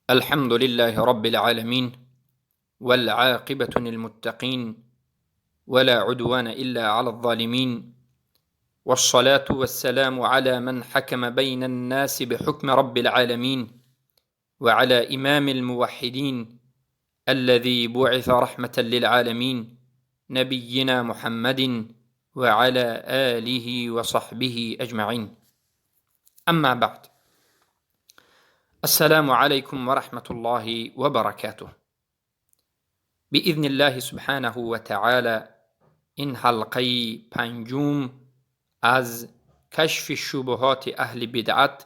الحمد لله رب العالمين، والعاقبة للمتقين، ولا عدوان إلا على الظالمين، والصلاة والسلام على من حكم بين الناس بحكم رب العالمين، وعلى إمام الموحدين الذي بعث رحمة للعالمين، نبينا محمد وعلى آله وصحبه أجمعين. أما بعد، السلام عليكم ورحمة الله وبركاته. بإذن الله سبحانه وتعالى این حلقه پنجم از کشف شبهات اهل بدعت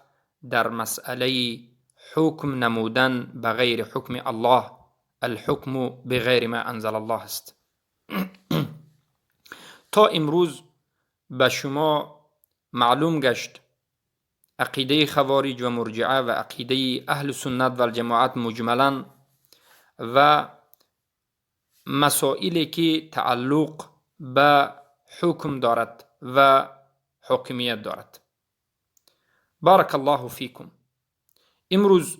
در مسئله حکم نمودن بغیر حکم الله، الحکم بغیر ما انزل الله است. تا امروز به شما معلوم گشت عقیده خوارج و مرجعه و عقیده اهل سنت و الجماعت مجملا و مسائلی که تعلق به حکم دارد و حاکمیت دارد. بارک الله فیکم. امروز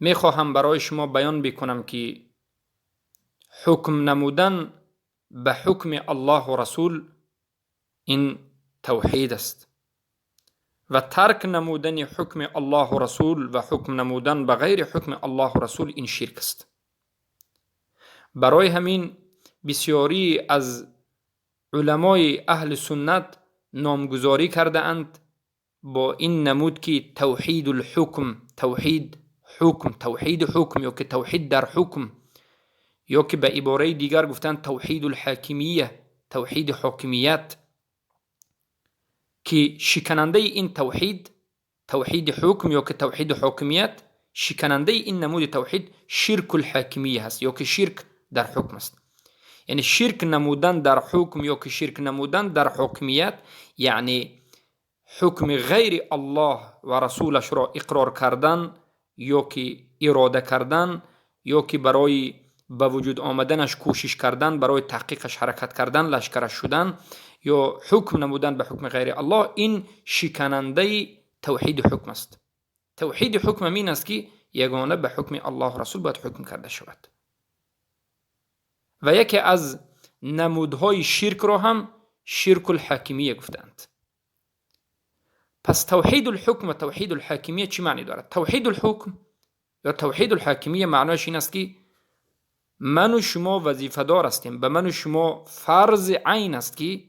میخواهم برای شما بیان بکنم که حکم نمودن به حکم الله و رسول این توحید است و ترک نمودن حکم الله و رسول و حکم نمودن به غیر حکم الله و رسول این شرک است. برای همین بسیاری از علمای اهل سنت نامگذاری کرده اند با این نمود که توحید الحکم، توحید حکم، توحید حکم یا که توحید در حکم، یا که به عباره دیگر گفتند توحید الحاکمیه، توحید حاکمیت، که شکننده این توحید، توحید حکم یا که توحید حاکمیت، شکننده این نمود توحید شرک الحاکمیه هست یا که شرک در حکم است. یعنی شرک نمودن در حکم یا که شرک نمودن در حاکمیت، یعنی حکم غیر الله و رسولش را اقرار کردن یا که اراده کردن یا که برای به وجود آمدنش کوشش کردن، برای تحقیقش حرکت کردن، لشکرش شدن یا حکم نمودن به حکم غیر الله، این شکننده توحید حکم است. توحید حکم این است که یگانه به حکم الله رسول باید حکم کرده شود. و یکی از نمودهای شرک را هم شرک الحاکمیه گفتند. پس توحید الحکم و توحید الحاکمیه چی معنی دارد؟ توحید الحکم یا توحید الحاکمیه معنایش این است که من و شما وظیفه دار هستیم، به من و شما فرض عین است که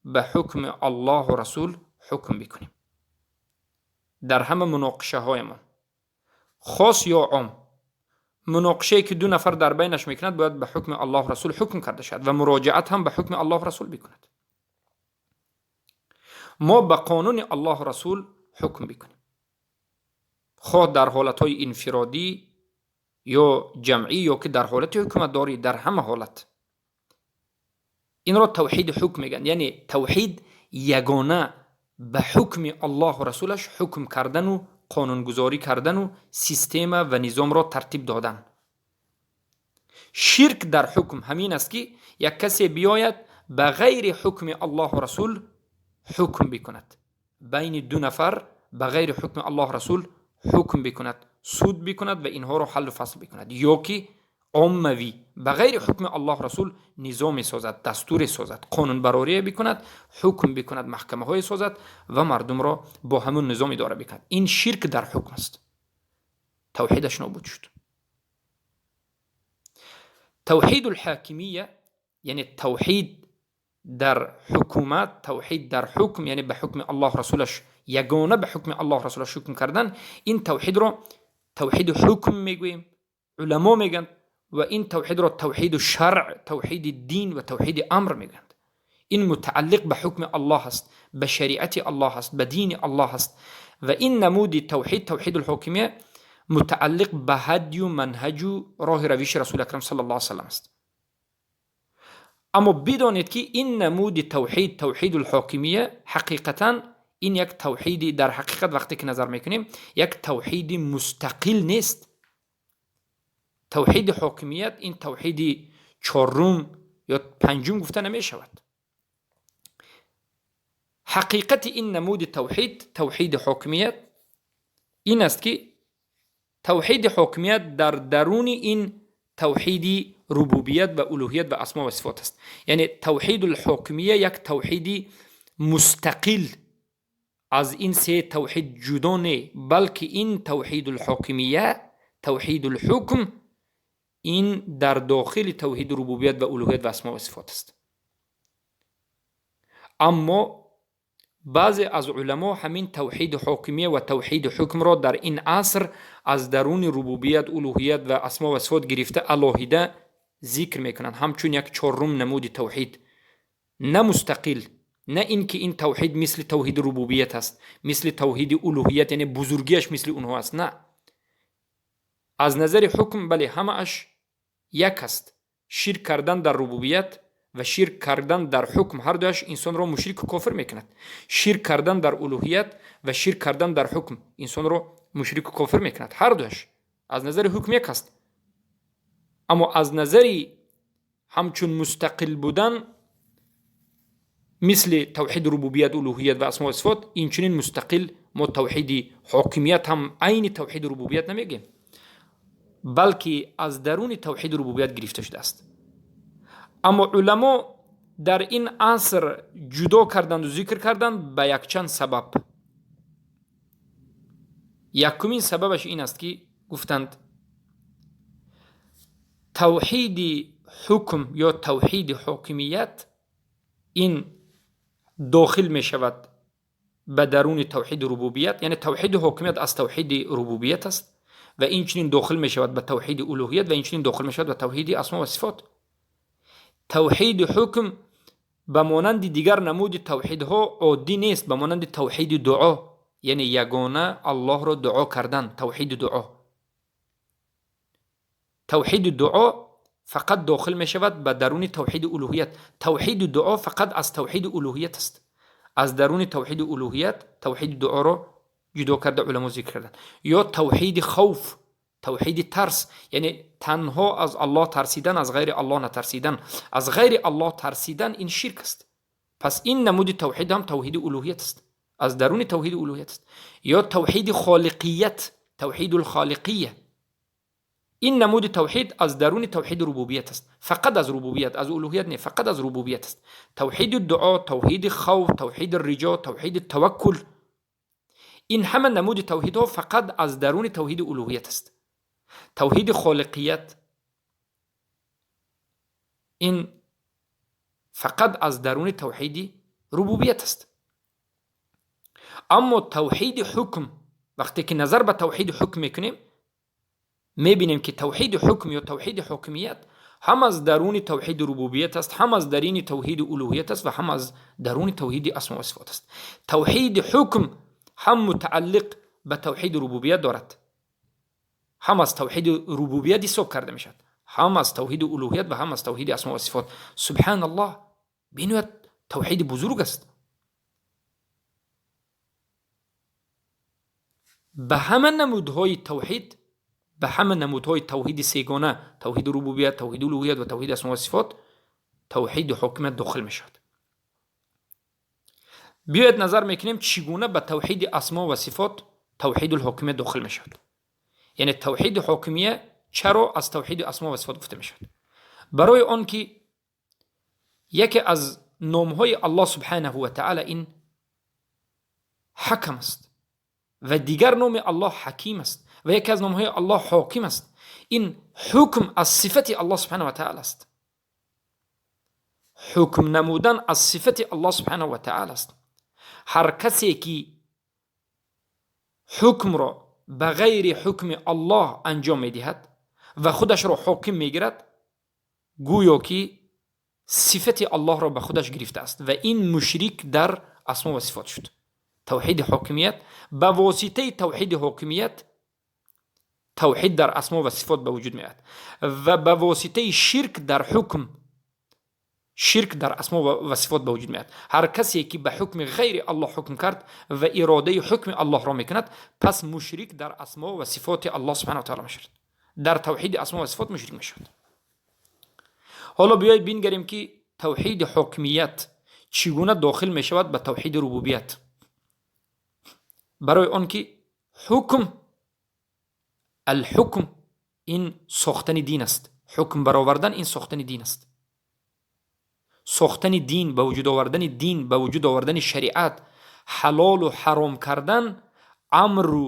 به حکم الله و رسول حکم بکنیم در همه مناقشه هایمان، خاص یا عام. مناقشه که دو نفر در بینش میکند باید به حکم الله و رسول حکم کرده شود و مراجعت هم به حکم الله و رسول بکند. ما به قانون الله و رسول حکم بکنیم، خواه در حالتهای انفرادی یا جمعی یا که در حالت حکومت داری، در همه حالت. این را توحید حکم میگن، یعنی توحید یگانه به حکم الله و رسولش حکم کردن و قانونگذاری کردن و سیستم و نظام را ترتیب دادن. شرک در حکم همین است که یک کسی بیاید به غیر حکم الله و رسول حکم بکند، بین دو نفر به غیر حکم الله و رسول حکم بکند، سود بکند و اینها را حل و فصل بکند، یا که عاموی به غیر حکم الله رسول نظام سازد، دستور سازد، قانون براری بکند، حکم بکند، محکمه های سازد و مردم را با همون نظام اداره بکند. این شرک در حکم است. توحیدش نابود شد. توحید الحاکمیه یعنی توحید در حکومت، توحید در حکم، یعنی به حکم الله رسولش، یگانه به حکم الله رسولش حکم کردن، این توحید را توحید حکم میگوییم، علما میگن، و این توحید را توحید شرع، توحید دین و توحید امر میگند. این متعلق به حکم الله است، به شریعت الله است، به دین الله است. و این نمود توحید، توحید الحاکمیه، متعلق به هدی و منهج و راه روش رسول اکرم صلی الله علیه وسلم است. اما بدانید که این نمود توحید، توحید الحاکمیه، حقیقتا این یک توحیدی در حقیقت وقتی که نظر میکنیم یک توحید مستقل نیست. توحید حاکمیت این توحید چهارم یا پنجم گفته نمی شود. حقیقت این نمود توحید، توحید حاکمیت، این است که توحید حاکمیت در درون این توحید ربوبیت و الوهیت و اسما و صفات است. یعنی توحید الحاکمیه یک توحید مستقل از این سه توحید جدا نه، بلکه این توحید الحاکمیه، توحید الحکم، این در داخل توحید ربوبیت و الوهیت و اسما و صفات است. اما بعضی از علما همین توحید حاکمیه و توحید حکم را در این عصر از درون ربوبیت، الوهیت و اسما و صفات گرفته علاهیده ذکر میکنند، همچون یک چهارم نمود توحید، نه مستقل، نه اینکه این توحید مثل توحید ربوبیت است، مثل توحید الوهیت، یعنی بزرگیش مثل اونها است، نه. از نظر حکم بله همه‌اش یک است. شرک کردن در ربوبیت و شرک کردن در حکم هر دویش انسان را مشرک و کافر میکند. شرک کردن در الوهیت و شرک کردن در حکم انسان را مشرک و کافر میکند. هر دویش از نظر حکم یک است، اما از نظر همچون مستقل بودن مثل توحید ربوبیت، الوهیت و اسماء و صفات، این چنین مستقل ما توحید حاکمیت هم عین توحید ربوبیت نمیگیم، بلکه از درون توحید ربوبیت گرفته شده است. اما علما در این عصر جدا کردند و ذکر کردند به یکچند سبب. یکمین سببش این است که گفتند توحید حکم یا توحید حاکمیت این داخل می شود به درون توحید ربوبیت، یعنی توحید حاکمیت از توحید ربوبیت است و این چنین داخل می شود به توحید الوهیت و این چنین داخل می شود به توحید اسما و صفات. توحید حکم به مانند دیگر نمود توحیدها عادی نیست، به مانند توحید دعا، یعنی یگانه الله را دعا کردن، توحید دعا. توحید دعا فقط داخل می شود به درون توحید الوهیت. توحید دعا فقط از توحید الوهیت است. از درون توحید الوهیت توحید دعا را جدا کرده علما ذکر کردند. یا توحید خوف، توحید ترس، یعنی تنها از الله ترسیدن، از غیر الله نترسیدن. از غیر الله ترسیدن این شرک است. پس این نمود توحید هم توحید الوهیت است، از درون توحید الوهیت است. یا توحید خالقیت، توحید الخالقیه، این نمود توحید از درون توحید ربوبیت است، فقط از ربوبیت، از الوهیت نه، فقط از ربوبیت است. توحید دعا، توحید خوف، توحید رجا، توحید توکل، این همه نمود توحیدها فقط از درون توحید الوهیت است. توحید خالقیت این فقط از درون توحید ربوبیت است. اما توحید حکم، وقتی که نظر به توحید حکم میکنیم میبینیم که توحید حکم یا توحید حاکمیت هم از درون توحید ربوبیت است، هم از درون توحید الوهیت است و هم از درون توحید اسما و صفات است. توحید حکم هم متعلق به توحید ربوبیت دارد، هم از توحید ربوبیت حساب کرده میشد، هم از توحید الوهیت و هم از توحید اسما و صفات. سبحان الله، بینویت توحید بزرگ است. به همه نمودهای توحید، به همه نمودهای توحید سه‌گانه، توحید ربوبیت، توحید الوهیت و توحید اسما و صفات، توحید حاکمیت داخل میشد. بیاید نظر میکنیم چگونه به توحید اسما و صفات توحید الحاکمیت داخل میشد. یعنی توحید حاکمیه چرا از توحید اسما و صفات گفته میشد؟ برای آن که یکی از نامهای الله سبحانه و تعالی این حکم است و دیگر نام الله حکیم است و یکی از نامهای الله حاکم است. این حکم از صفت الله سبحانه و تعالی است. حکم نمودن از صفت الله سبحانه و تعالی است. هر کسی که حکم را به غیر حکم الله انجام میدهد و خودش را حاکم میگیرد، گویا که صفت الله را به خودش گرفته است و این مشرک در اسما و صفات شد. توحید حاکمیت به واسطه توحید حاکمیت توحید در اسما و صفات به وجود میاد و به واسطه شرک در حکم، شرک در اسما و صفات به وجود میاد. هر کسی که به حکم غیر الله حکم کرد و اراده حکم الله را میکند، پس مشرک در اسما و صفات الله سبحانه و تعالی میشود، در توحید اسما و صفات مشرک میشود. حالا بیایید بنگریم که توحید حاکمیت چگونه داخل میشود به توحید ربوبیت. برای آنکه حکم Алҳукм ин сохтани дин аст. Ҳукм баровардан ин сохтани дин аст. Сохтани дин, ба вуҷуд овардани дин, ба вуҷуд овардани шариат, ҳалолу ҳаром кардан, амру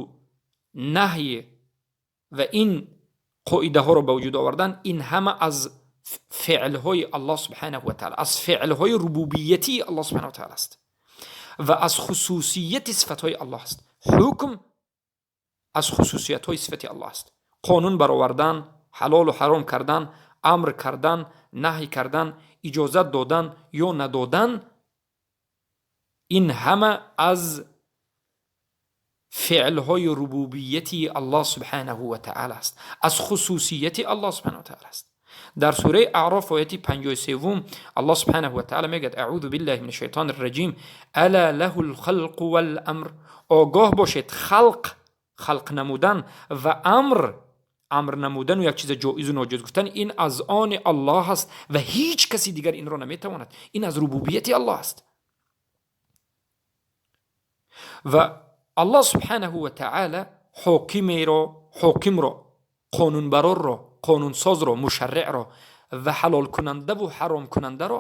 наҳй ва ин қоидаҳоро ба вуҷуд овардан, ин ҳама аз феълҳои Аллоҳ субҳанаҳу ва таъала, аз феълҳои рубубиятии Аллоҳ субҳанаҳу ва таъала аст ва аз хусусияти сифатҳои Аллоҳ аст. Ҳукм аз хусусиятҳои сифати Аллоҳ аст. Қонун баровардан, ҳалолу ҳаром кардан, амр кардан, наҳй кардан, иҷозат додан ё надодан, ин ҳама аз феълҳои рубубияти Аллоҳ субҳанаҳу ва таъала аст, аз хусусияти Аллоҳ субҳанаҳу ва таъала аст. Дар сураи Аъроф ояти 53 Аллоҳ субҳанаҳу ва таъала мегӯяд: аъузу биллаҳи минаш шайтонир раҷим, ала лаҳул халқу вал амр. Огоҳ бошед, халқ, халқ намудан ва амр, амр намудан ва як чиза ҷоизу ноҷоиз гуфтан, ин аз они Аллоҳ аст ва ҳеҷ каси дигар инро наметавонад. Ин аз рубубияти Аллоҳ аст. Ва Аллоҳ субҳанаҳу ва таъала ҳокимро, қонунбарорро, қонунсозро, мушарриъро ва ҳалолкунандаву ҳаромкунандаро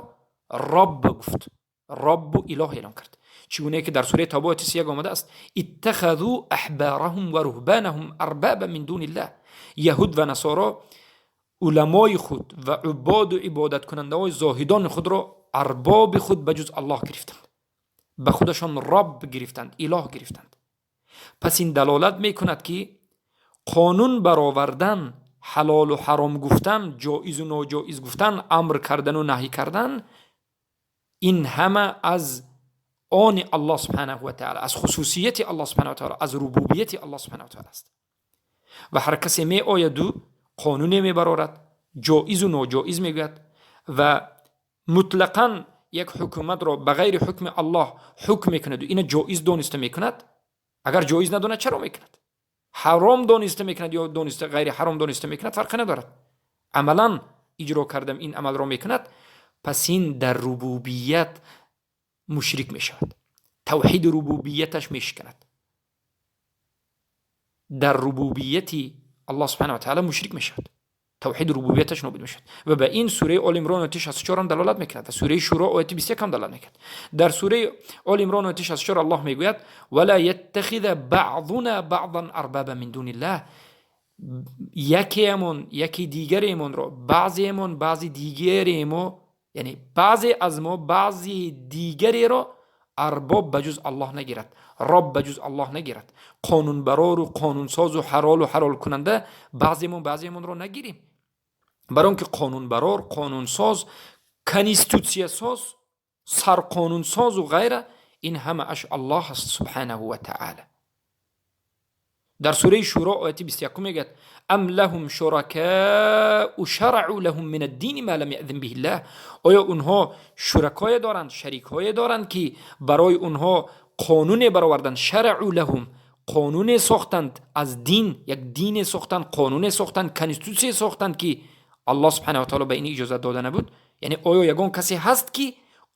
Робб гуфт, Роббу илоҳ эълон кард. Чӣ гунае ки дар сураи Тавба ояти 31 омадааст: иттахазу аҳбараҳум ва руҳбанаҳум арбаба мин дуниллаҳ. Яҳуд ва насоро уламои худ ва убоду ибодаткунандаҳои зоҳидони худро арбоби худ ба ҷуз Аллоҳ гирифтанд, ба худашон Робб гирифтанд, илоҳ гирифтанд. Пас ин далолат мекунад, ки қонун баровардан, ҳалолу ҳаром гуфтан, ҷоизу ноҷоиз гуфтан, амр кардану наҳй кардан, ин ҳама аз они Аллоҳ субҳанаҳу ва таъала, аз хусусияти Аллоҳ субҳанаҳу ва таъала, аз рубубияти Аллоҳ субҳанаҳу ва таъала аст. Ва ҳар касе меояду қонуне мебарорад, ҷоизу ноҷоиз мегӯяд ва мутлақан як ҳукуматро ба ғайри ҳукми Аллоҳ ҳукм мекунаду ина ҷоиз дониста мекунад. Агар ҷоиз надонад, чаро мекунад? Ҳаром дониста мекунад ё дониста ғайри ҳаром дониста мекунад, фарқе надорад. Амалан иҷро кардам ин амалро мекунад, пас ин дар рубубият мушрик мешавад, тавҳиди рубубияташ мешиканад, дар рубубияти Аллоҳ субҳанаҳу ва таъала мушрик мешавад, тавҳиди рубубияташ нобуд мешавад. Ва ба ин сураи Оли Имрон ояти 64 ҳам далолат мекунад ва сураи Шуро ояти 21 ҳам далолат мекунад. Дар сураи Оли Имрон ояти 64 Аллоҳ мегӯяд: вала яттахиза баъзуна баъзан арбаба мин дуниллаҳ. Якеамон яки дигаремонро, баъзеамон баъзи дигаремо, яъне баъзе аз мо баъзи дигареро арбоб ба ҷуз Аллоҳ нагирад, Роб ба ҷуз Аллоҳ нагирад, қонунбарору қонунсозу ҳалолу ҳалолкунанда баъземон баъземонро нагирем. Барои он ки қонунбарор, қонунсоз, конститутсиясоз, сарқонунсозу ғайра, ин ҳамааш Аллоҳ аст субҳанаҳу ва таъала. Дар сураи Шуро ояти 21 мегӯяд: ам лаҳум шуракаъу шарау лаҳум мин аддини ма лам яъзин биҳи ллаҳ. Оё онҳо шуракое доранд, шарикҳое доранд, ки барои онҳо қонуне бароварданд? Шарау лаҳум, қонуне сохтанд аз дин, як дине сохтанд, қонуне сохтанд, конститутсия сохтанд, ки Аллоҳ субҳанаҳу ва таъала ба ин иҷозат дода набуд. Яъне оё ягон касе ҳаст, ки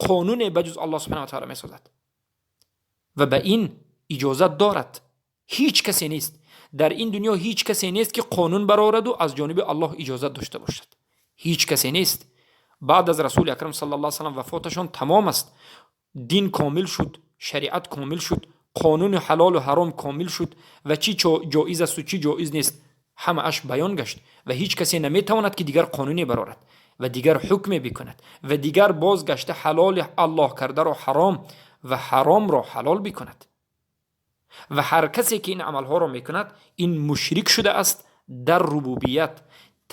қонуне ба ҷуз Аллоҳ субҳанаҳу ва таъала месозад ва ба ин иҷозат дорад? Ҳеҷ касе нест дар ин дунё, ҳеҷ касе нест, ки қонун барораду аз ҷониби Аллоҳ иҷозат дошта бошад. Ҳеҷ касе нест. Баъд аз Расули Акрам саллаллоҳу алайҳи васаллам вафоташон тамом аст, дин комил шуд, шариат комил шуд, қонуни ҳалолу ҳаром комил шуд ва чӣ ҷоиз асту чӣ ҷоиз нест ҳамааш баён гашт ва ҳеҷ касе наметавонад, ки дигар қонуне барорад ва дигар ҳукме бикунад ва дигар бозгашта ҳалоли Аллоҳ кардаро ҳаром ва ҳаромро ҳалол бикунад. Ва ҳар касе ки ин амалҳоро мекунад, ин мушрик шудааст дар рубубият,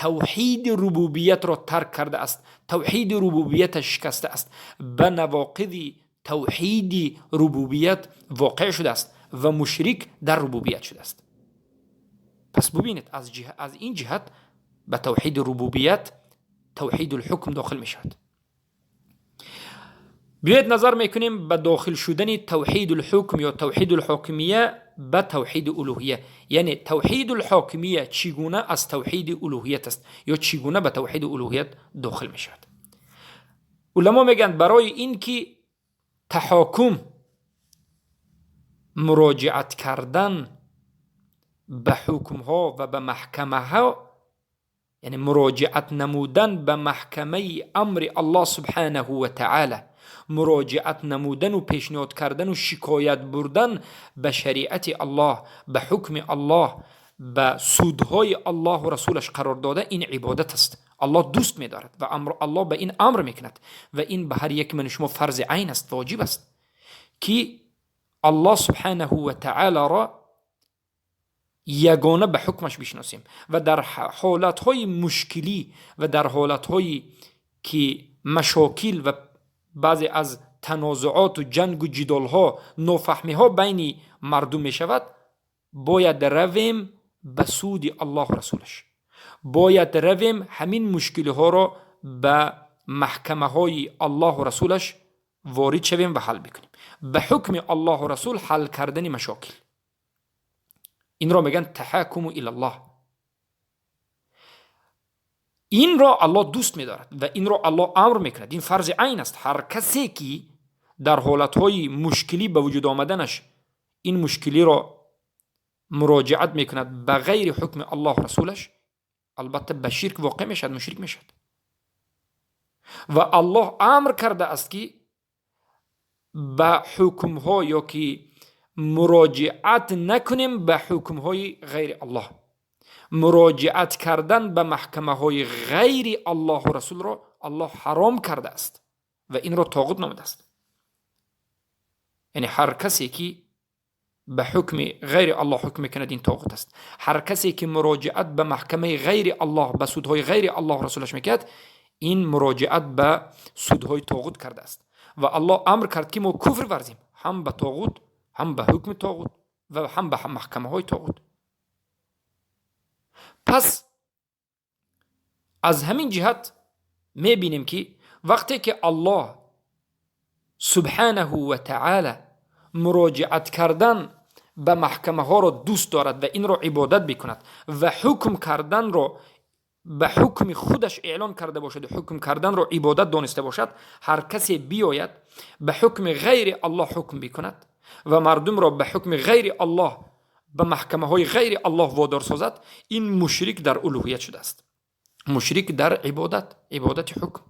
тавҳиди рубубиятро тарк кардааст, тавҳиди рубубияташ шикастааст, ба навоқиди тавҳиди рубубият воқеъ шудааст ва мушрик дар рубубият шудааст. Пас бубинед, аз ин ҷиҳат ба тавҳиди рубубият тавҳидулҳукм дохил мешавад. Биёед назар мекунем ба дохил шудани тавҳидулҳукм ё тавҳидулҳокимия ба тавҳиди улӯҳия. Яъне тавҳидулҳокимия чӣ гуна аз тавҳиди улӯҳият аст ё чӣ гуна ба тавҳиди улӯҳият дохил мешавад. Уламо мегӯянд, барои ин ки таҳокум, муроҷиат кардан ба ҳукмҳо ва ба маҳкамаҳо, яъне муроҷиат намудан ба маҳкамаи амри Аллоҳ субҳанаҳу ва таъоло, муроҷиат намудан ва пешниҳод кардан ва шикоят бурдан ба шариати Аллоҳ, ба ҳукми Аллоҳ, ба судҳои Аллоҳу расулаш қарор дода, ин ибодат аст. Аллоҳ дӯст медорад ва Аллоҳ ба ин амр мекунад ва ин ба ҳар яки ман шумо фарзи айн аст, воҷиб аст ки Аллоҳ субҳанаҳу ва таъолоро ягона ба ҳукмаш бишносем ва дар ҳолатҳои мушкилӣ ва дар ҳолатҳое ки машокил ва баъзе аз танозуоту ҷангу ҷидолҳо, нофаҳмиҳо байни мардум мешавад, бояд равем ба суди Аллоҳу расулаш, бояд равем ҳамин мушкилиҳоро ба маҳкамаҳои Аллоҳу расулаш ворид шавем ва ҳал бикунем. Ба ҳукми Аллоҳу расул ҳал кардани машокил, инро мегӯянд таҳаккуму илаллоҳ. Инро Аллоҳ дӯст медорад ва инро Аллоҳ амр мекунад. Ин фарзи айн аст. Ҳар касе ки дар ҳолатҳои мушкилӣ ба вуҷуд омаданаш ин мушкилиро муроҷиат мекунад ба ғайри ҳукми Аллоҳу расулаш, албатта ба ширк воқеъ мешавад, мушрик мешавад. Ва Аллоҳ амр кардааст ки ба ҳукмҳо ё ки муроҷиат накунем ба ҳукмҳои ғайри Аллоҳ. Муроҷиат кардан ба маҳкамаҳои ғайри Аллоҳу расулро Аллоҳ ҳаром кардааст ва инро тоғут номидааст. Яъне ҳар касе ки ба ҳукми ғайри Аллоҳ ҳукм мекунад, ин тоғут аст. Ҳар касе ки муроҷиат ба маҳкамаи ғайри Аллоҳ, ба судҳои ғайри Аллоҳу расулаш мекунад, ин муроҷиат ба судҳои тоғут кардааст. Ва Аллоҳ амр кард ки мо куфр варзем ҳам ба тоғут, ҳам ба ҳукми тоғут ва ҳам ба маҳкамаҳои тоғут. Пас аз ҳамин ҷиҳат мебинем ки вақте ки Аллоҳ субҳанаҳу ва таъоло муроҷиат кардан ба маҳкамаҳоро дӯст дорад ва инро ибодат мекунад ва ҳукм карданро ба ҳукми худаш эълон карда бошад, ҳукм карданро ибодат дониста бошад, ҳар касе биёяд ба ҳукми ғайри Аллоҳ ҳукм бикунад ва мардумро ба ҳукми ғайри Аллоҳ, ба маҳкамаҳои ғайри Аллоҳ водор созад, ин мушрик дар улуҳият шудааст, мушрик дар ибодат, ибодати ҳукм.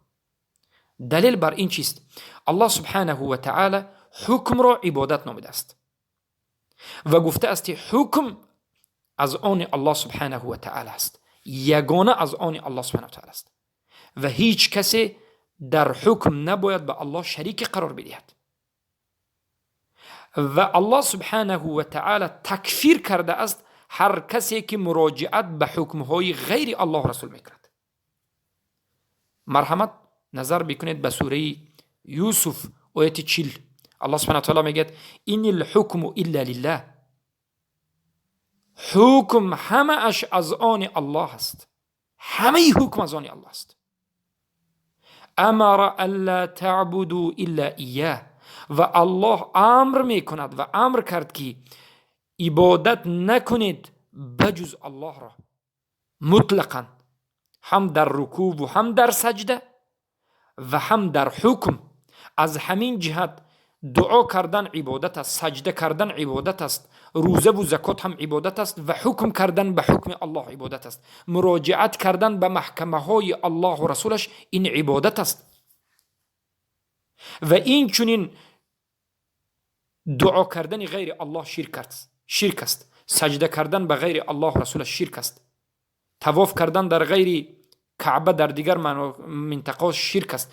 Далел бар ин чист? Аллоҳ субҳанаҳу ва таъоло ҳукмро ибодат номидааст ва гуфтааст ки ҳукм аз они Аллоҳ субҳанаҳу ва таъоло аст, ягона аз они Аллоҳ субҳанаҳу ва таъоло аст ва ҳеҷ касе дар ҳукм набояд ба Аллоҳ шарике қарор бидиҳад. Ва Аллоҳ субҳанаҳу ва таъоло такфир кардааст ҳар касе ки муроҷиат ба ҳукмҳои ғайри Аллоҳ расул мекунад. Марҳамат назар бикунед ба сураи Юсуф, ояти 40. Аллоҳ субҳанаҳу ва таъоло мегӯяд: инил ҳукму илла лиллаҳ. Ҳукм ҳамааш аз они Аллоҳ аст, ҳамаи ҳукм аз они Аллоҳ аст. Амара алла таъбуду илла ияҳ. Ва Аллоҳ амр мекунад ва амр кард ки ибодат накунед ба ҷуз Аллоҳро мутлақан, ҳам дар рукуву ҳам дар саҷда ва ҳам дар ҳукм. Аз ҳамин ҷиҳат дуо кардан ибодат аст, саҷда кардан ибодат аст, рӯзаву закот ҳам ибодат аст ва ҳукм кардан ба ҳукми Аллоҳ ибодат аст. Муроҷиат кардан ба маҳкамаҳои Аллоҳу расулаш ин ибодат аст. Ва инчунин дуо кардани ғайри Аллоҳ ширк аст, саҷда кардан ба ғайри Аллоҳу расулаш ширк аст, тавоф кардан дар ғайри Каъба дар дигар минтақаҳо ширк аст,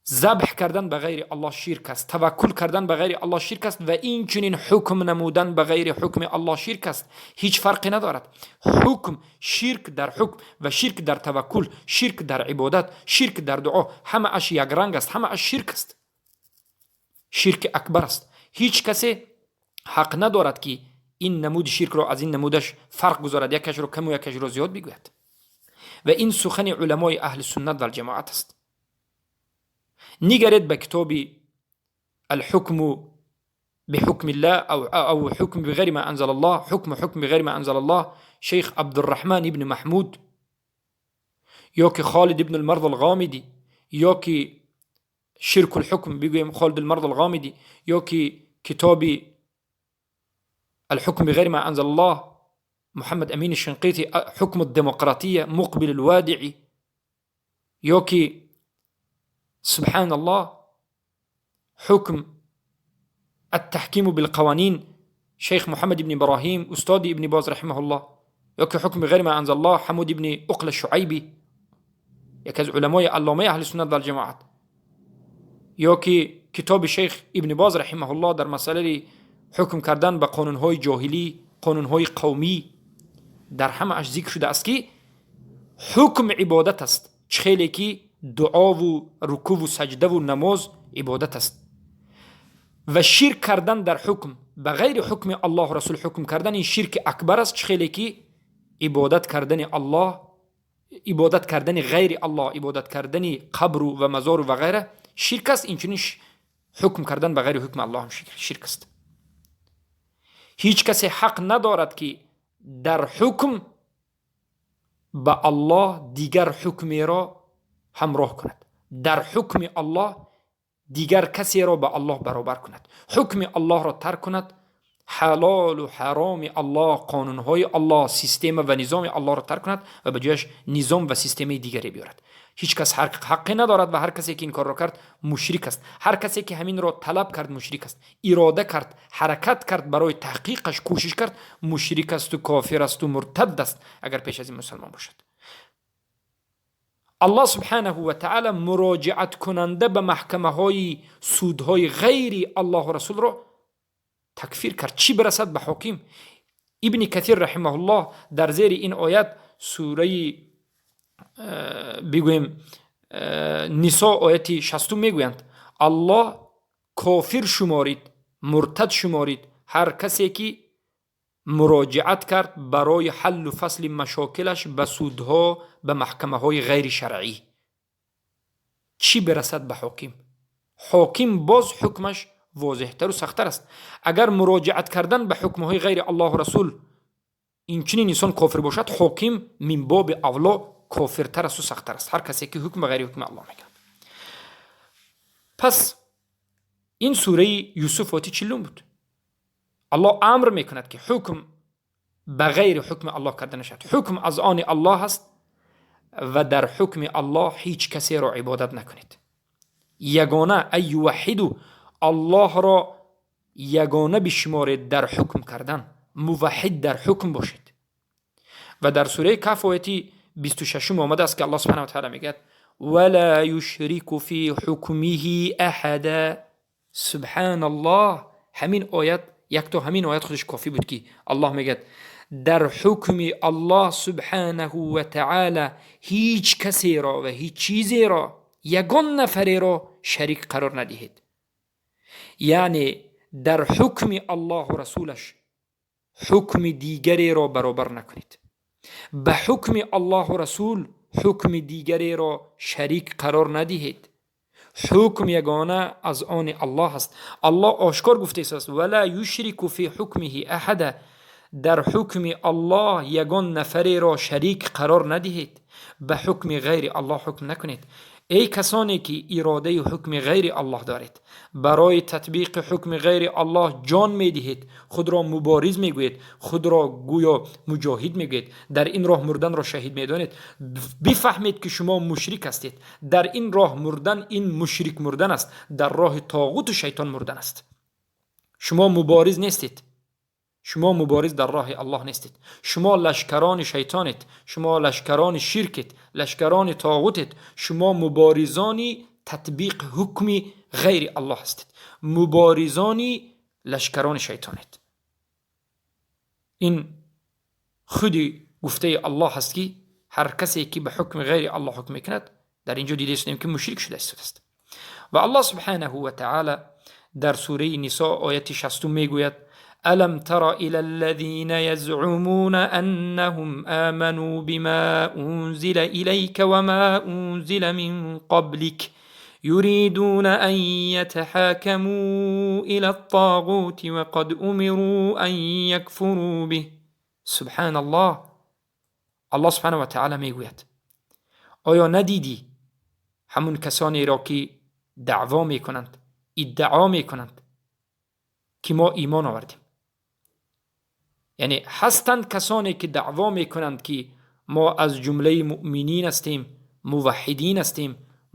забҳ кардан ба ғайри Аллоҳ ширк аст, таваккул кардан ба ғайри Аллоҳ ширк аст ва инчунин ҳукм намудан ба ғайри ҳукми Аллоҳ ширк аст. Ҳеҷ фарқе надорад. Ҳукм, ширк дар ҳукм ва ширк дар таваккул, ширк дар ибодат, ширк дар дуо ҳамааш якранг аст, ҳамааш ширк аст, ширки акбар аст. Ҳеҷ касе ҳақ надорад ки ин намуди ширкро аз ин намудаш фарқ гузорад, якашро каму якашро зиёд бигӯяд. Ва ин сухани уламои аҳли суннат валҷамоат аст. Нигаред ба китоби Алҳукму биҳукмиллаҳ ав ҳукм биғайри ма анзалаллоҳ, ҳукму ҳукм биғайри ма анзалаллоҳ, шейх Абдурраҳман ибни Маҳмуд ё ки Холид ибн Алмард Алғомидӣ ё ки Ширку лҳукм бигӯем Холид Алмард Алғомидӣ ё ки китоби Алҳукм биғайри ма анзалаллоҳ. Муҳаммад Амини Шинқити, «Ҳукму демократия», Муқбил Алвадиӣ, ё ки, субҳаналлоҳ, ҳукм التحكيم بالقوانين, шейх Муҳаммад ибни Иброҳим, устоди Ибни Боз раҳимаҳуллоҳ, ё ки «Ҳукми ғайри ма анзалаллоҳ», Ҳамуд ибни Уқла Шуайбӣ, яке аз уламои алломаи аҳли суннат валҷамоат, ё ки китоби шейх Ибни Боз раҳимаҳуллоҳ дар масъалаи ҳукм кардан ба қонунҳои ҷоҳилӣ, қонунҳои қавмӣ, дар ҳамааш зикр шудааст, ки ҳукм ибодат аст, чӣ хеле ки дуову рукуву саҷдаву намоз ибодат аст. Ва ширк кардан дар ҳукм, ба ғайри ҳукми Аллоҳу Расул ҳукм кардан, ин ширки акбар аст, чӣ хеле ки ибодат кардани Аллоҳ, ибодат кардани ғайри Аллоҳ, ибодат кардани қабру ва мазору ва ғайра ширк аст, инчунин ҳукм кардан ба ғайри ҳукми Аллоҳ ҳам ширк аст. Ҳеҷ касе ҳақ надорад, ки дар ҳукм ба Аллоҳ дигар ҳукмеро ҳамроҳ кунад, дар ҳукми Аллоҳ дигар касеро ба Аллоҳ баробар кунад, ҳукми Аллоҳро тарк кунад, ҳалолу ҳароми Аллоҳ, қонунҳои Аллоҳ, система ва низоми Аллоҳро тарк кунад ва ба ҷояш низом ва системаи дигаре биёрад. Ҳеҷ кас ҳаққе надорад ва ҳар касе ки ин корро кард, мушрик аст. Ҳар касе ки ҳаминро талаб кард, мушрик аст, ирода кард, ҳаракат кард, барои таҳқиқаш кӯшиш кард, мушрик асту кофир асту муртад аст, агар пеш аз ин мусалмон бошад. Аллоҳ субҳанаҳу ва таъала муроҷиаткунанда ба маҳкамаҳои судҳои ғайри Аллоҳу Расулро такфир кард, чӣ бирасад ба ҳоким. Ибни Катир раҳимаҳуллоҳ дар зери ин оят, сураи бигӯем Нисо, ояти 60-ум, мегӯянд: Аллоҳ кофир шуморид, муртад шуморид ҳар касе ки муроҷиат кард барои ҳаллу фасли машокилаш ба судҳо, ба маҳкамаҳои ғайри шаръӣ, чӣ бирасад ба ҳоким. Ҳоким боз ҳукмаш возеҳтару сахттар аст. Агар муроҷиат кардан ба ҳукмҳои ғайри Аллоҳу Расул инчунин инсон кофир бошад, ҳоким мин боби авло кофиртар асту сахттар аст, ҳар касе ки ҳукм ба ғайри ҳукми Аллоҳ мекунад. Пас ин сураи Юсуф, ояти 40-ум буд. Аллоҳ амр мекунад, ки ҳукм ба ғайри ҳукми Аллоҳ карда нашавад. Ҳукм аз они Аллоҳ аст ва дар ҳукми Аллоҳ ҳеҷ касеро ибодат накунед. Ягона ай юваҳиду, Аллоҳро ягона бишуморед дар ҳукм кардан, муваҳҳид дар ҳукм бошед. Ва дар сураи Каҳф, ояти 26-ум омадааст, ки Аллоҳ субҳана ва таала мегӯяд: ولا يشرك في حكمه أحدا. Субҳаналлоҳ, ҳамин оят, якто ҳамин оят худаш кофӣ буд, ки Аллоҳ мегӯяд: дар ҳукми Аллоҳ субҳанаҳу ва таала ҳеҷ касеро ва ҳеҷ чизеро, ягон нафареро шарик қарор надиҳед. Яъне дар ҳукми Аллоҳу Расулаш ҳукми дигареро баробар накунед, ба ҳукми Аллоҳу Расул ҳукми дигареро шарик қарор надиҳед. Ҳукм ягона аз они Аллоҳ аст. Аллоҳ ошкор гуфтааст: ولا يشرك في حكمه أحدا. Дар ҳукми Аллоҳ ягон нафареро шарик қарор надиҳед, ба ҳукми ғайри Аллоҳ ҳукм накунед. Эй касоне ки иродаи ҳукми ғайри Аллоҳ доред, барои татбиқи ҳукми ғайри Аллоҳ ҷон медиҳед, худро мубориз мегӯед, худро гӯё муҷоҳид мегӯед, дар ин роҳ мурданро шаҳид медонед, бифаҳмед, ки шумо мушрик ҳастед. Дар ин роҳ мурдан ин мушрик мурдан аст, дар роҳи тоғуту шайтон мурдан аст. Шумо мубориз нестед, шумо мубориз дар роҳи Аллоҳ нестед, шумо лашкарони шайтонед, шумо лашкарони ширкед, лашкарони тоғутед, шумо муборизони татбиқи ҳукми ғайри Аллоҳ ҳастед, муборизони лашкарони шайтонед. Ин худи гуфтаи Аллоҳ ҳаст, ки ҳар касе ки ба ҳукми ғайри Аллоҳ ҳукм мекунад, дар инҷо дида истодем, ки мушрик шуда истодааст. Ва Аллоҳ субҳанаҳу ва таъала дар сураи Нисо, ояти 60-ум мегӯяд: ألم تر إلى الذين يزعمون أنهم آمنوا بما أنزل إليك وما أنزل من قبلك يريدون أن يتحاكموا إلى الطاغوت وقد أمروا أن يكفروا به. سبحان الله. الله سبحانه وتعالى میگوید: آیا ندیدی همون کسانی را که دعوا میکنند، ادعا میکنند که ما ایمان آوردیم. Яъне ҳастанд касоне ки даъво мекунанд, ки мо аз ҷумлаи муъминин ҳастем, муваҳҳидин ҳастем,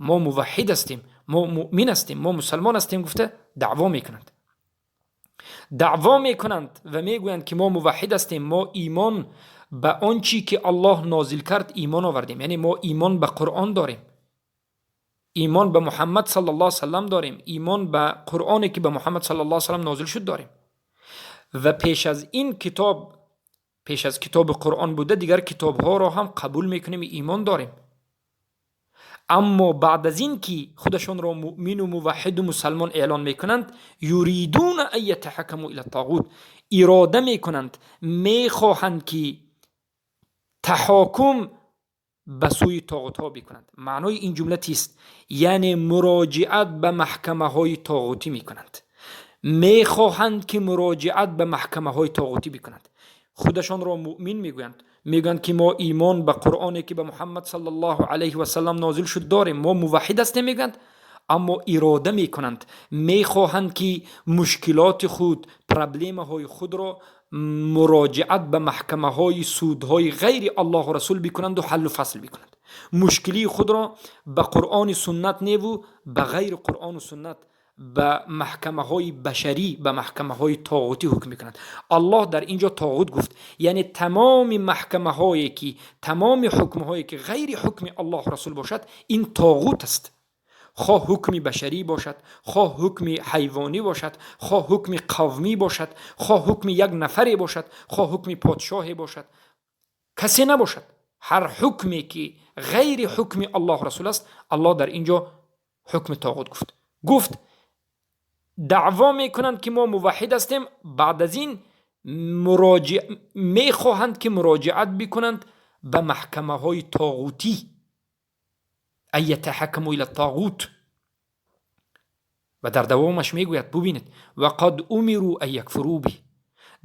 мо муваҳҳид ҳастем, мо муъмин ҳастем, мо мусалмон ҳастем, гуфта даъво мекунанд. Даъво мекунанд ва мегӯянд, ки мо муваҳҳид ҳастем, мо имон ба он чӣ ки Аллоҳ нозил кард имон овардем, яъне мо имон ба Қуръон дорем, имон ба Муҳаммад саллаллоҳу алайҳи васаллам дорем, имон ба Қуръоне ки ба Муҳаммад саллаллоҳу алайҳи васаллам нозил шуд дорем. Ва пеш аз ин китоб, пеш аз китоби Қуръон буда, дигар китобҳоро ҳам қабул мекунем, имон дорем. Аммо баъд аз ин ки худашонро муъмину муваҳҳиду мусалмон эълон мекунанд, юридуна ан ятаҳаккаму ила тағут, ирода мекунанд, мехоҳанд ки таҳокум ба сӯи тоғутҳо бикунанд. Маънои ин ҷумла чист? Яъне муроҷиат ба маҳкамаҳои тоғутӣ мекунанд. Мехоҳанд ки муроҷиат ба маҳкамаҳои тоғутӣ бикунанд. Худашонро муъмин мегӯянд, мегӯянд ки мо имон ба Қуръоне ки ба Муҳаммад саллаллоҳу алайҳи васаллам нозил шуд дорем, мо муваҳҳид ҳастем мегӯянд, аммо ирода мекунанд, мехоҳанд ки мушкилоти худ, проблемаҳои худро муроҷиат ба маҳкамаҳои судҳои ғайри Аллоҳу расул бикунанду ҳаллу фасл бикунанд. Мушкилии худро ба Қуръони суннат неву ба ғайри Қуръону суннат, ба маҳкамаҳои башарӣ, ба маҳкамаҳои тоғутӣ ҳукм мекунанд. Аллоҳ дар ин ҷо тоғут гуфт, яъне тамоми маҳкамаҳое ки, тамоми ҳукмҳое ки ғайри ҳукми Аллоҳу расул бошад, ин тоғут аст. Хоҳ ҳукми башарӣ бошад, хоҳ ҳукми ҳайвонӣ бошад, хоҳ ҳукми қавмӣ бошад, хоҳ ҳукми як нафаре бошад, хоҳ ҳукми подшоҳе бошад, касе набошад. Ҳар ҳукме ки ғайри ҳукми Аллоҳу расул аст, Аллоҳ дар ин ҷо ҳукми тоғут гуфт. Гуфт даъво мекунанд ки мо муваҳҳид ҳастем, баъд аз ин мехоҳанд ки муроҷиат бикунанд ба маҳкамаҳои тоғутӣ, ан ятаҳаккаму ила тоғут. Ва дар давомаш мегӯяд, бубинед, ва қад умиру ан якфуру биҳ,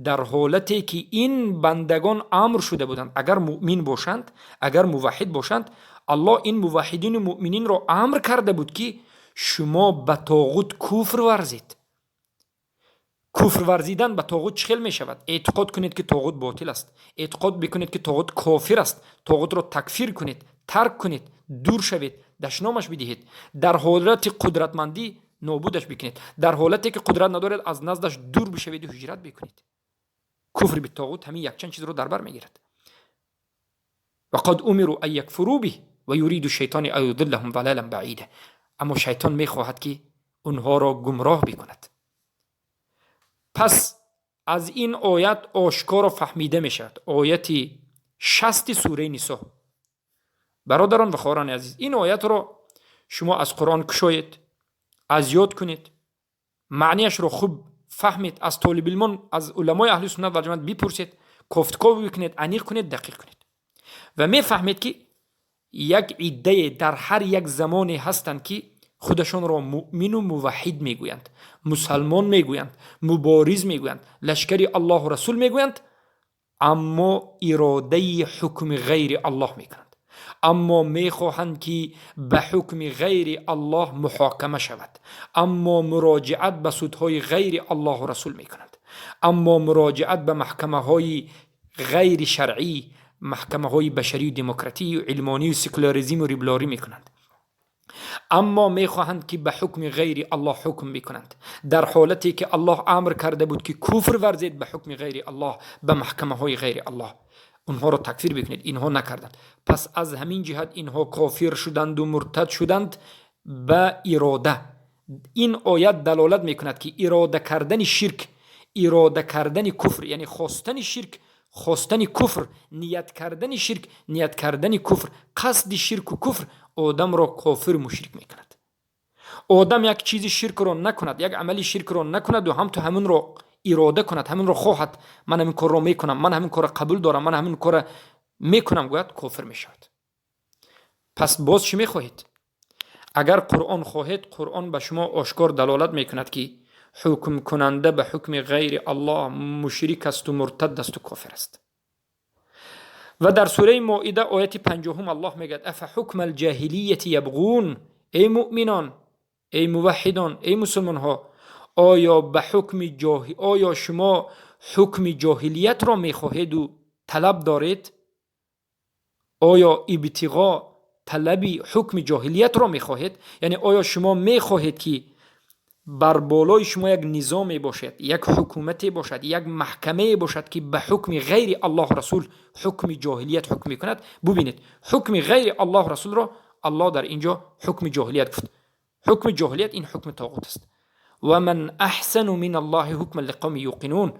дар ҳолате ки ин бандагон амр шуда буданд, агар муъмин бошанд, агар муваҳҳид бошанд, Аллоҳ ин муваҳҳидину муъмининро амр карда буд ки шумо ба тоғут куфр варзед. Куфр варзидан ба тоғут чӣ хел мешавад? Эътиқод кунед ки тоғут ботил аст, эътиқод бикунед ки тоғут кофир аст, тоғутро такфир кунед, тарк кунед, дур шавед, дашномаш бидиҳед, дар ҳолати қудратмандӣ нобудаш бикунед, дар ҳолате ки қудрат надоред аз наздаш дур бишаведу ҳиҷрат бикунед. Куфр битоғут ҳамин якчанд чизро дар бар мегирад. Ва қад умиру ан якфуру биҳ ва юриду шайтони ан юдиллаҳум далалан баида. Аммо шайтон мехоҳад ки онҳоро гумроҳ бикунад. Пас аз ин оят ошкоро фаҳмида мешавад. Ояти 60 сураи Нисо. Бародарон ва хоҳарони азиз, ин оятро шумо аз Қуръон кушоед, аз ёд кунед, маънияшро хуб фаҳмед, аз толибилмон, аз уламои аҳли суннат ва ҷамоат бипурсед, кофтков бикунед, аниқ кунед, дақиқ кунед ва мефаҳмед ки як иддае дар ҳар як замоне ҳастанд ки худашонро муъмину муваҳҳид мегӯянд, мусалмон мегӯянд, мубориз мегӯянд, лашкари Аллоҳу расул мегӯянд, аммо иродаи ҳукми ғайри Аллоҳ мекунанд, аммо мехоҳанд ки ба ҳукми ғайри Аллоҳ муҳокама шавад, аммо муроҷиат ба судҳои ғайри Аллоҳу расул мекунанд, аммо муроҷиат ба маҳкамаҳои ғайри шаръӣ, маҳкамаҳои башарию демократию илмонию секуляризму либералӣ мекунанд, аммо мехоҳанд ки ба ҳукми ғайри Аллоҳ ҳукм бикунанд, дар ҳолате ки Аллоҳ амр карда буд ки куфр варзед ба ҳукми ғайри Аллоҳ, ба маҳкамаҳои ғайри Аллоҳ, онҳоро такфир бикунед, инҳо накарданд. Пас аз ҳамин ҷиҳат инҳо кофир шуданду муртад шуданд ба ирода. Ин оят далолат мекунад ки ирода кардани ширк, ирода кардани куфр, яъне хостани ширк, хостани куфр, ният кардани ширк, ният кардани куфр, қасди ширку куфр одамро кофиру мушрик мекунад. Одам як чизи ширкро накунад, як амали ширкро накунаду ҳам ту ҳаминро ирода кунад, ҳаминро хоҳад, ман ҳамин корро мекунам, ман ҳамин корро қабул дорам, ман ҳамин корро мекунам, гӯяд, кофир мешавад. Пас боз чӣ мехоҳед? Агар Қуръон хоҳед, Қуръон ба шумо ошкор далолат мекунад ки ҳукмкунанда ба ҳукми ғайри Аллоҳ мушрик асту муртад асту кофир аст. Ва дар сураи Моида ояти 50 Аллоҳ мегӯяд: афа ҳукма алҷоҳилияти ябғун. Эй муъминон, эй муваҳҳидон, эй мусулмонҳо, оё ба ҳукми ҷоҳи, оё шумо ҳукми ҷоҳилиятро мехоҳеду талаб доред? Оё ибтиғо, талаби ҳукми ҷоҳилиятро мехоҳед? Яъне оё шумо мехоҳед, ки бар болои шумо як низоме бошад, як ҳукумате бошад, як маҳкамае бошад, ки ба ҳукми ғайри Аллоҳ, Расул, ҳукми ҷоҳилият ҳукм мекунад? Бубинед, ҳукми ғайри Аллоҳ, Расулро Аллоҳ дар ин ҷо ҳукми ҷоҳилият гуфт. Ҳукми ҷоҳилият ин ҳукми тоғут аст. Ва ман аҳсану мин Аллоҳи ҳукман лиқавмин юқинун.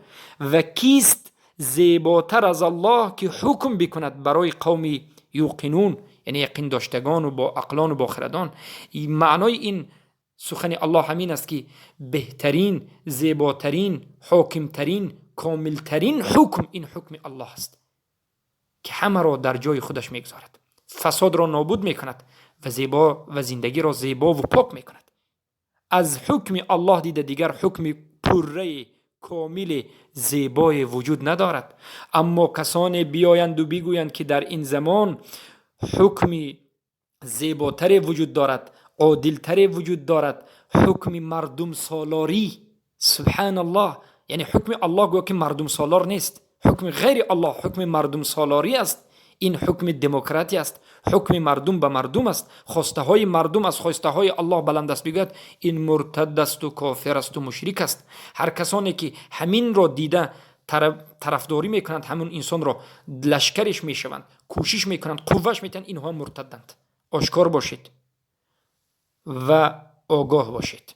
Ва кист зеботар аз Аллоҳ, ки ҳукм бикунад барои қавми юқинун, яъне яқин доштагону бо ақлону бо хирадон? Маънои ин сухани Аллоҳ ҳамин аст, ки беҳтарин, зеботарин, ҳокимтарин, комилтарин ҳукм ин ҳукми Аллоҳ аст, ки ҳамаро дар ҷои худаш мегузорад, фасодро нобуд мекунад ва зебо ва зиндагиро зебову пок мекунад. Аз ҳукми Аллоҳ дида дигар ҳукми пурраи, комили, зебое вуҷуд надорад. Аммо касоне биёянду бигӯянд, ки дар ин замон ҳукми зеботаре вуҷуд дорад, одилтаре вуҷуд дорад, ҳукми мардумсолорӣ, субҳаналлоҳ, яъне ҳукми Аллоҳ гӯё ки мардумсолор нест, ҳукми ғайри Аллоҳ ҳукми мардумсолорӣ аст. Ин ҳукми демократия аст, ҳукми мардум ба мардум аст, хостаҳои мардум аз хостаҳои Аллоҳ баланд аст, бигӯяд, ин муртад асту кофир асту мушрик аст. Ҳар касоне ки ҳаминро дида тарафдорӣ мекунанд, ҳамун инсонро лашкариш мешаванд, кӯшиш мекунанд, қувваш метиҳанд, инҳо муртадданд. Ошкор бошед ва огоҳ бошед.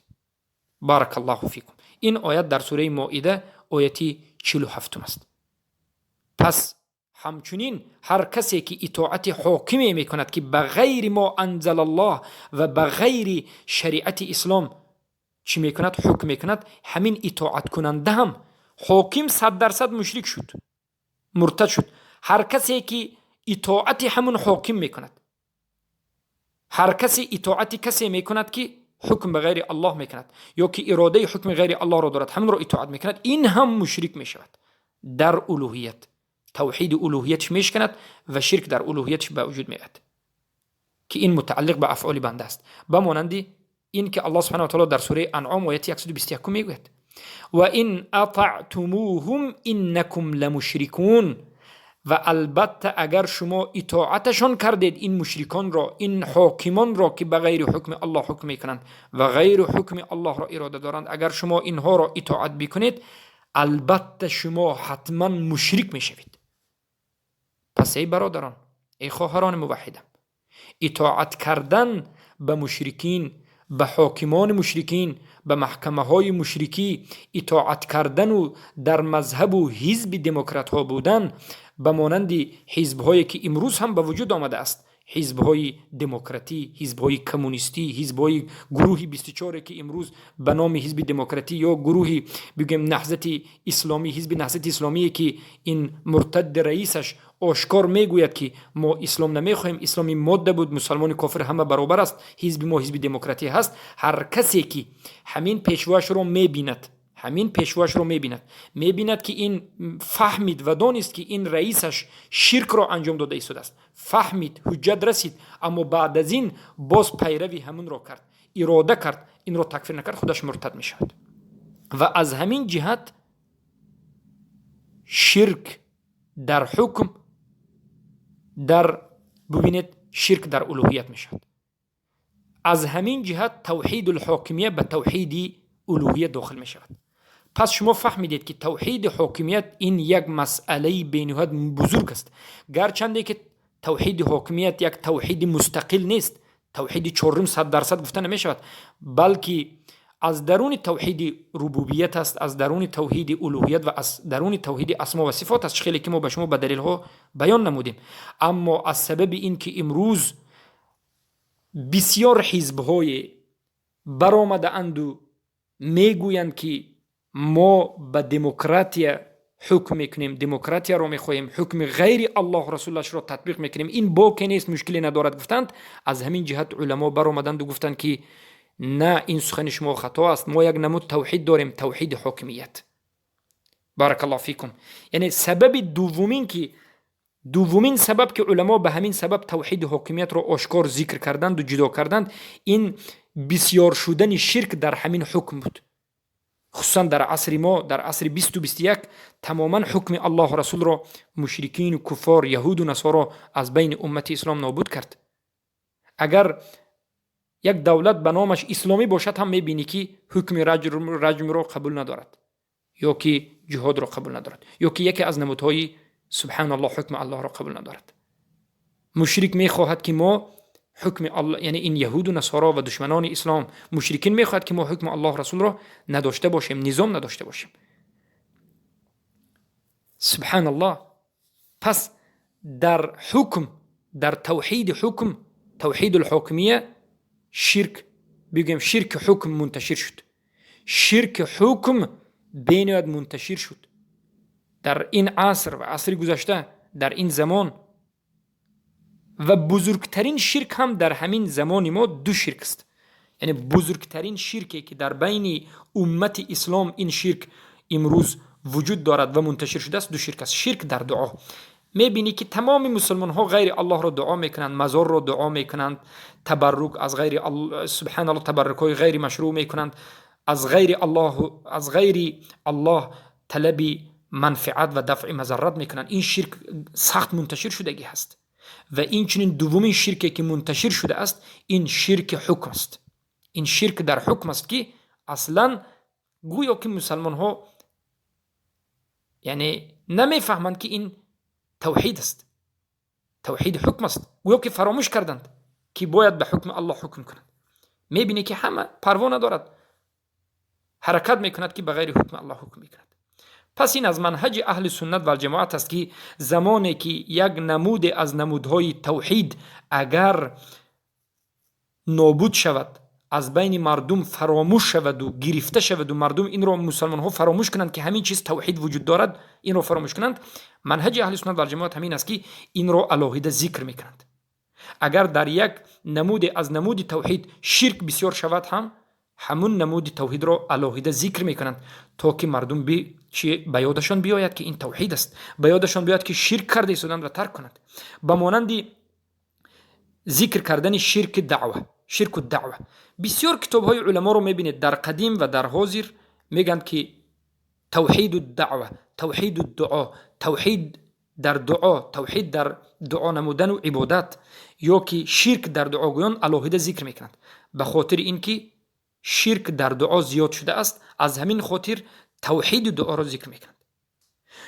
Баракаллоҳу фикум. Ин оят дар сураи Моида, ояти 47-ум аст. Пас ҳамчунин ҳар касе ки итоати ҳокиме мекунад, ки ба ғайри мо анзалаллоҳ ва ба ғайри шариати ислом чӣ мекунад, ҳукм мекунад, ҳамин итоаткунанда ҳам ҳоким 100% мушрик шуд, муртад шуд. Ҳар касе ки итоати ҳамун ҳоким мекунад, ҳар касе итоати касе мекунад, ки ҳукм ба ғайри Аллоҳ мекунад ё ки иродаи ҳукми ғайри Аллоҳро дорад, ҳаминро итоат мекунад, ин ҳам мушрик мешавад дар улуҳият, тавҳиди улуҳиятш мешканад ва ширк дар улуҳиятш ба вуҷуд меояд, ки ин мутааллиқ ба афъоли банда аст. Ба монанди ин ки Аллоҳ субҳана ва таоло дар сураи Анъом, ояти 121 мегӯяд: ва ин атаътумуҳум иннакум ламушрикун. Ва албатта агар шумо итоаташон кардед, ин мушриконро, ин ҳокимонро, ки ба ғайри ҳукми Аллоҳ ҳукм мекунанд ва ғайри ҳукми Аллоҳро ирода доранд, агар шумо инҳоро итоат бикунед, албатта шумо ҳатман мушрик мешавед. Пас эй бародарон, эй хоҳарони муваҳҳидам, итоат кардан ба мушрикин, ба ҳокимони мушрикин, ба маҳкамаҳои мушрикӣ итоат кардану дар мазҳабу ҳизби демократҳо будан, ба монанди ҳизбҳое ки имрӯз ҳам ба вуҷуд омадааст, ҳизбҳои демократӣ, ҳизбҳои коммунистӣ, ҳизбҳои гурӯҳи 24, ки имрӯз ба номи ҳизби демократӣ ё гурӯҳи бигӯем Наҳзати Исломӣ, ҳизби Наҳзати Исломие, ки ин муртадди раисаш ошкор мегӯяд, ки мо ислом намехоҳем, исломи модда буд, мусалмони кофир ҳама баробар аст, ҳизби мо ҳизби демократӣ ҳаст. Ҳар касе ки ҳамин пешвоашро мебинад, ҳамин пешвоашро мебинад, мебинад, ки ин фаҳмид ва донист, ки ин раисаш ширкро анҷом дода истодааст, фаҳмид, ҳуҷҷат расид, аммо баъд аз ин боз пайрави ҳамунро кард, ирода кард, инро такфир накард, худаш муртад мешавад. Ва аз ҳамин ҷиҳат ширк дар ҳукм дар, бубинед, ширк дар улуҳият мешавад. Аз ҳамин ҷиҳат тавҳидулҳокимия ба тавҳиди улуҳият дохил мешавад. Пас шумо фаҳмидед, ки тавҳиди ҳокимият ин як масъалаи бениҳоят бузург аст. Гарчанде ки тавҳиди ҳокимият як тавҳиди мустақил нест, тавҳиди чорум 100% гуфта намешавад, балки аз даруни тавҳиди рубубият аст, аз даруни тавҳиди улуҳият ва аз даруни тавҳиди асмо ва сифот аст, хеле ки мо ба шумо ба далелҳо баён намудем. Аммо аз сабаби ин ки имрӯз бисёр ҳизбҳое баромадаанду мегӯянд, ки мо ба демократия ҳукм мекунем, демократияро мехоҳем, ҳукми ғайри Аллоҳ, Расулашро татбиқ мекунем, ин боке нест, мушкиле надорад, гуфтанд. Аз ҳамин ҷиҳат уламо баромаданду гуфтанд, ки на, ин сухани шумо хато аст, мо як намуд тавҳид дорем, тавҳиди ҳокимият. Баракаллоҳу фикум. Яъне сабаби дуввумин, ки дуввумин сабаб, ки уламо ба ҳамин сабаб тавҳиди ҳокимиятро ошкор зикр карданду ҷудо карданд, ин бисёр шудани ширк дар ҳамин ҳукм буд. Хусусан дар асри мо, дар асри 20-у 21, тамоман ҳукми Аллоҳу Расулро мушрикину куффор, яҳуду насоро аз байни уммати ислом нобуд кард. Агар як давлат ба номаш исломӣ бошад ҳам, мебинӣ, ки ҳукми раҷмро қабул надорад ё ки ҷиҳодро қабул надорад, ё ки яке аз намудҳои, субҳаналлоҳ, ҳукми Аллоҳро қабул надорад. Мушрик мехоҳад, ки мо ҳукми Аллоҳ, яъне ин яҳуду насоро ва душманони ислом, мушрикин мехоҳад, ки мо ҳукми Аллоҳ Расулро надошта бошем, низом надошта бошем. Субҳаналлоҳ. Пас дар ҳукм, дар тавҳиди ҳукм, тавҳидул ҳокимия, ширк, бигӯем, ширки ҳукм мунташир шуд. Ширки ҳукм бениҳоят мунташир шуд дар ин аср ва асри гузашта, дар ин замон. Ва бузургтарин ширк ҳам дар ҳамин замони мо ду ширк аст. Яъне бузургтарин ширке, ки дар байни уммати ислом ин ширк имрӯз вуҷуд дорад ва мунташир шудааст, ду ширк аст. Ширк дар дуо. Мебинӣ, ки тамоми мусулмонҳо ғайри Аллоҳро дуо мекунанд, мазорро дуо мекунанд, табаррук аз ғайри, субҳаналлоҳ, табаррукҳои ғайри машрӯъ мекунанд, аз ғайри Аллоҳ, аз ғайри Аллоҳ талаби манфиат ва дафъи мазаррат мекунанд. Ин ширк сахт мунташир шудагӣ ҳаст. Ва инчунин дуввумин ширке, ки мунташир шудааст, ин ширки ҳукм аст. Ин ширк дар ҳукм аст, ки аслан гӯё ки мусалмонҳо, яъне, намефаҳманд, ки ин тавҳид аст, тавҳиди ҳукм аст. Гӯё ки фаромӯш карданд, ки бояд ба ҳукми Аллоҳ ҳукм кунанд. Мебинӣ, ки ҳама парво надорад, ҳаракат мекунад, ки ба ғайри ҳукми Аллоҳ ҳукм мекунад. Пас ин аз манҳаҷи аҳли суннат валҷамоат аст, ки замоне ки як намуде аз намудҳои тавҳид агар нобуд шавад, аз байни мардум фаромӯш шаваду гирифта шаваду мардум инро, мусалмонҳо, фаромӯш кунанд, ки ҳамин чиз тавҳид вуҷуд дорад, инро фаромӯш кунанд, манҳаҷи аҳли суннат валҷамоат ҳамин аст, ки инро алоҳида зикр мекунанд. Агар дар як намуде аз намуди тавҳид ширк бисёр шавад ҳам, ҳамун намуди тавҳидро алоҳида зикр мекунанд, то ки мардум чи ба ёдашон биёяд, ки ин тавҳид аст, ба ёдашон биёяд, ки ширк карда истоданд, ва тарк кунанд. Ба монанди зикр кардани ширки даъва, ширку даъва. Бисёр китобҳои уламоро мебинед, дар қадим ва дар ҳозир, мегӯянд, ки тавҳиду даъва, тавҳиду дуо, тавҳид дар дуо, тавҳид дар дуо намудану ибодат ё ки ширк дар дуогӯён алоҳида зикр мекунанд. Ба хотири ин ки ширк дар дуо зиёд шудааст, аз ҳамин хотир тавҳиди дуоро зикр мекунанд.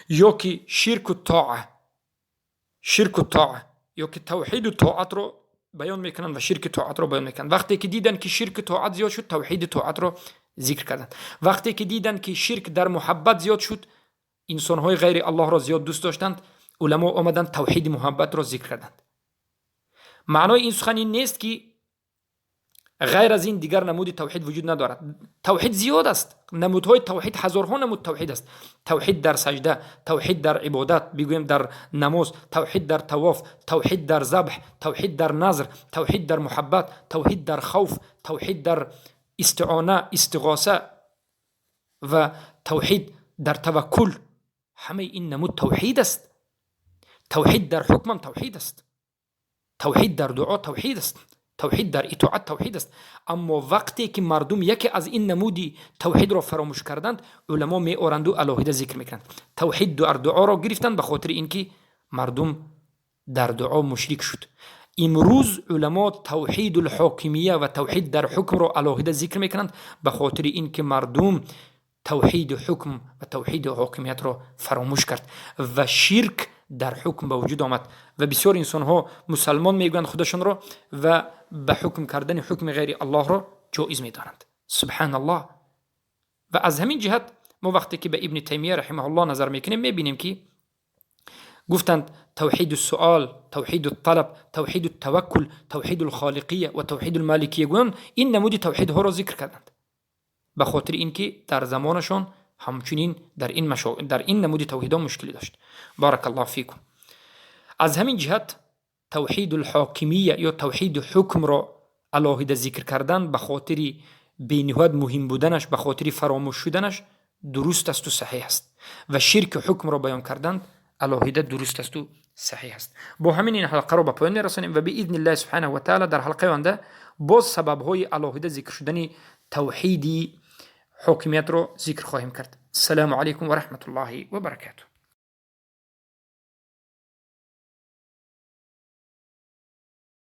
Ё ки ширку тоа, ширку тоа ё ки тавҳиду тоатро баён мекунанд ва ширки тоатро баён мекунанд. Вақте ки диданд, ки ширки тоат зиёд шуд, тавҳиди тоатро зикр карданд. Вақте ки диданд, ки ширк дар муҳаббат зиёд шуд, инсонҳои ғайри Аллоҳро зиёд дӯст доштанд, уламо омаданд, тавҳиди муҳаббатро зикр карданд. Маънои ин сухан ин нест, ки ғайр аз ин дигар намуди тавҳид вуҷуд надорад. Тавҳид зиёд аст, намудҳои тавҳид, ҳазорҳо намуд тавҳид аст: тавҳид дар саҷда, тавҳид дар ибодат, бигӯем, дар намоз, тавҳид дар тавоф, тавҳид дар забҳ, тавҳид дар назр, тавҳид дар муҳаббат, тавҳид дар хавф, тавҳид дар истиона, истиғоса ва тавҳид дар таваккул. Ҳамаи ин намуд тавҳид аст. Тавҳид дар ҳукмам тавҳид аст, тавҳид дар дуо тавҳид аст, тавҳид дар итоат тавҳид аст. Аммо вақте ки мардум яке аз ин намуди тавҳидро фаромӯш карданд, уламо меоранду алоҳида зикр мекунанд. Тавҳид дар дуоро гирифтанд, ба хотири ин ки мардум дар дуо мушрик шуд. Имрӯз уламо тавҳидул ҳокимия ва тавҳид дар ҳукмро алоҳида зикр мекунанд, ба хотири ин ки мардум тавҳиди ҳукм ва тавҳиди ҳокимиятро фаромӯш кард ва ширк дар ҳукм ба вуҷуд омад. Ва бисёр инсонҳо мусалмон мегӯянд худашонро ва ба ҳукм кардани ҳукми ғайри Аллоҳро ҷоиз медонанд. Субҳаналлоҳ. Ва аз ҳамин ҷиҳат мо вақте ки ба Ибни Таймия раҳимаҳуллоҳ назар мекунем, мебинем, ки гуфтанд: тавҳиду суол, тавҳиду талаб, тавҳиду таваккул, тавҳиду лхолиқия ва тавҳиду лмаликия гӯён ин намуди тавҳидҳоро зикр карданд, ба хотири ин ки дар замонашон ҳамчунин дар ин намуди тавҳидҳо мушкилӣ дошт. Баракаллоҳу фикум. Аз ҳамин ҷиҳат тавҳидулҳокимия ё тавҳиди ҳукмро алоҳида зикр кардан, ба хотири бениҳоят муҳим буданаш, ба хотири фаромӯш шуданаш, дуруст асту саҳеҳ аст ва ширки ҳукмро баён кардан алоҳида дуруст асту саҳеҳ аст. Бо ҳамин ин ҳалқаро ба поён мерасонем ва биизни субҳанаҳу ва таала дар ҳалқаи оянда боз сабабҳои алоҳида зикр шудани тавҳиди ҳокимиятро зикр хоҳем кард. Ассалому алайкум ва раҳматуллоҳи ва баракатуҳ.